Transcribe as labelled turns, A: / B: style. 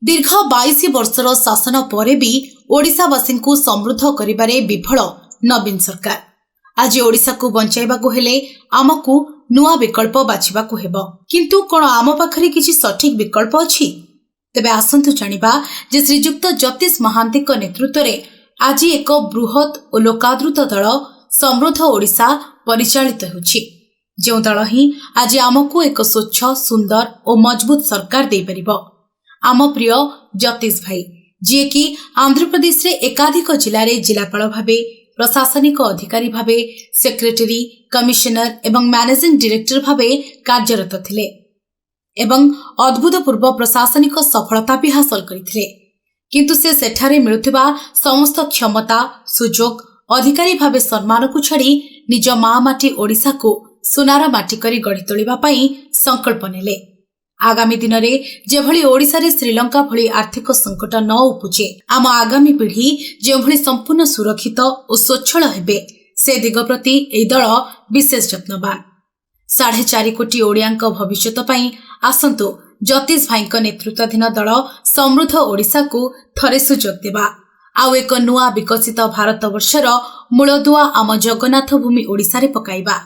A: ଦୀର୍ଘ 22 ବର୍ଷର ଶାସନ ପରେ ବି ଓଡ଼ିଶାବାସୀଙ୍କୁ ସମୃଦ୍ଧ କରିବାରେ ବିଫଳ ନବୀନ ସରକାର। ଆଜି ଓଡ଼ିଶାକୁ ବଞ୍ଚାଇବାକୁ ହେଲେ ଆମକୁ ନୂଆ ବିକଳ୍ପ ବାଛିବାକୁ ହେବ। କିନ୍ତୁ କ'ଣ ଆମ ପାଖରେ କିଛି ସଠିକ୍ ବିକଳ୍ପ ଅଛି? ତେବେ ଆସନ୍ତୁ ଜାଣିବା ଯେ ଶ୍ରୀଯୁକ୍ତ ଯତୀଶ ମହାନ୍ତିଙ୍କ ନେତୃତ୍ୱରେ ଆଜି ଏକ ବୃହତ୍ ଓ ଲୋକାଦୃତ ଦଳ ସମୃଦ୍ଧ ଓଡ଼ିଶା ପରିଚାଳିତ ହେଉଛି, ଯେଉଁ ଦଳ ହିଁ ଆଜି ଆମକୁ ଏକ ସ୍ୱଚ୍ଛ, ସୁନ୍ଦର ଓ ମଜବୁତ ସରକାର ଦେଇପାରିବ। ଆମ ପ୍ରିୟ ଯତୀଶ ଭାଇ, ଯିଏକି ଆନ୍ଧ୍ରପ୍ରଦେଶରେ ଏକାଧିକ ଜିଲ୍ଲାରେ ଜିଲ୍ଲାପାଳ ଭାବେ, ପ୍ରଶାସନିକ ଅଧିକାରୀ ଭାବେ, ସେକ୍ରେଟାରୀ, କମିଶନର ଏବଂ ମ୍ୟାନେଜିଂ ଡିରେକ୍ଟର ଭାବେ କାର୍ଯ୍ୟରତ ଥିଲେ ଏବଂ ଅଦ୍ଭୁତପୂର୍ବ ପ୍ରଶାସନିକ ସଫଳତା ବି ହାସଲ କରିଥିଲେ। କିନ୍ତୁ ସେ ସେଠାରେ ମିଳୁଥିବା ସମସ୍ତ କ୍ଷମତା, ସୁଯୋଗ, ଅଧିକାରୀ ଭାବେ ସମ୍ମାନକୁ ଛାଡ଼ି ନିଜ ମା ମାଟି ଓଡ଼ିଶାକୁ ସୁନାର ମାଟି କରି ଗଢ଼ି ତୋଳିବା ପାଇଁ ସଂକଳ୍ପ ନେଲେ। ଆଗାମୀ ଦିନରେ ଯେଭଳି ଓଡ଼ିଶାରେ ଶ୍ରୀଲଙ୍କା ଭଳି ଆର୍ଥିକ ସଙ୍କଟ ନ ଉପୁଜେ, ଆମ ଆଗାମୀ ପିଢ଼ି ଯେଉଁଭଳି ସମ୍ପୂର୍ଣ୍ଣ ସୁରକ୍ଷିତ ଓ ସ୍ୱଚ୍ଛଳ ହେବେ, ସେ ଦିଗ ପ୍ରତି ଏହି ଦଳ ବିଶେଷ ଯତ୍ନବାନ। 4.5 କୋଟି ଓଡ଼ିଆଙ୍କ ଭବିଷ୍ୟତ ପାଇଁ ଆସନ୍ତୁ ଯତୀଶ ଭାଇଙ୍କ ନେତୃତ୍ୱାଧୀନ ଦଳ ସମୃଦ୍ଧ ଓଡ଼ିଶାକୁ ଥରେ ସୁଯୋଗ ଦେବା ଆଉ ଏକ ନୂଆ ବିକଶିତ ଭାରତବର୍ଷର ମୂଳଦୁଆ ଆମ ଜଗନ୍ନାଥ ଭୂମି ଓଡ଼ିଶାରେ ପକାଇବା।